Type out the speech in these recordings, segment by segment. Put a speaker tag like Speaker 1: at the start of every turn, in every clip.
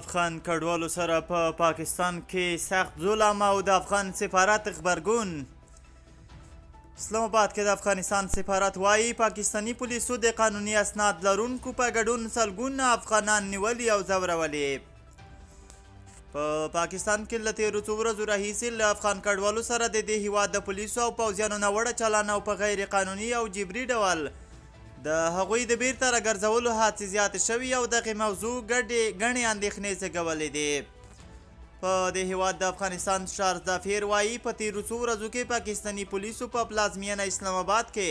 Speaker 1: افغان کډوالو سره په پاکستان کې سخت ظلم او د افغان سفارت غبرګون. اسلام آباد کې د افغانستان سفارت وايي، پاکستاني پولیسو د قانوني اسناد لرونکو په ګډون سلګونه افغانان نیولي او ځورولي. په پاکستان کې له تېرو څو ورځو راهیسې له افغان کډوالو سره د دې هیواد د پولیسو او پوځیانو ناوړه چلن او په غیر قانوني او جبري ډول د هغوی د بیرته راګرځولو هڅې زیاتې شوي او دغې موضوع ګډې ګڼې اندېښنې زېږولې دي. په دې هیواد د افغانستان شارزدافیر وایي، په تېرو څو ورځو کې پاکستاني پولیسو په پلازمینه اسلام آباد کې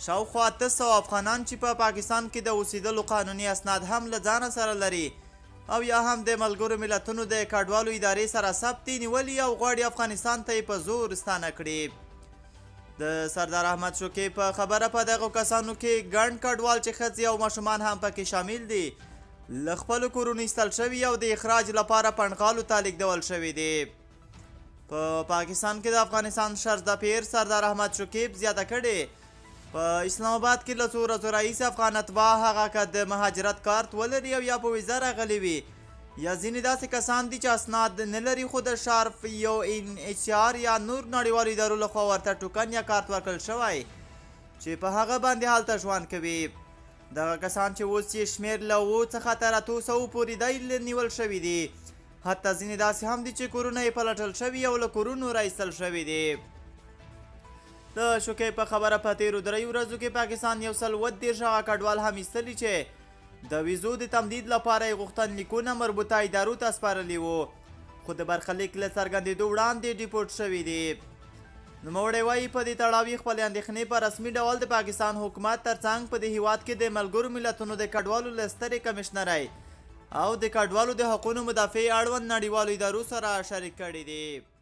Speaker 1: شاوخوا 800 افغانان چې په پاکستان کې د اوسېدلو قانوني اسناد هم له ځانه سره لري او یا هم د ملګرو ملتونو د کډوالو ادارې سره ثبت دي، نیولي او غواړي افغانستان ته یې په زور ستانه کړي. د سردار احمد شوکې په خبره، په دغو کسانو کې ګڼ کډوال چې ښځې او ماشومان هم پکې شامل دي، له خپلو کورونو ایستل شوي او د اخراج لپاره پنډغالو ته لیږدول شوي دي. په پاکستان کې د افغانستان شارزدافیر سردار احمد شکیب زیاته کړې، په اسلام آباد کې له څو ورځو راهیسې افغان اتباع، هغه که د مهاجرت کارت ولري او یا په ویزه راغلي وي، یا ځینې داسې کسان دي چې اسناد نه لري خو د شارف، یو این ایچ آر یا نور نړیوالو ادارو لخوا ورته ټوکن یا کارت ورکړل شوی چې په هغه باندې هلته ژوند کوي. دغه کسان چې اوس یې شمېر له 7 څخه تر 800 پورې دی، نیول شوي دي. حتی ځینې داسې هم دي چې کورونه یې پلټل شوي او له کورونو را ایستل شوي دي. د شوکې په خبره، په تېرو 3 ورځو کې پاکستان 130 هغه کډوال هم ایستلي چې د ویزو د تمدید لپاره یې غوښتنلیکونه مربوطه ادارو ته سپارلي وو، خو د برخلیک له څرګندېدو وړاندې ډیپورټ شوي دي. نوموړی وایي، په دې تړاو یې خپلې اندېښنې په رسمي ډول د پاکستان حکومت ترڅنګ په دې هیواد کې د ملګرو ملتونو د کډوالو له سترې کمشنرۍ او د کډوالو د حقونو مدافع اړوند نړیوالو ادارو سره شریک کړي دي.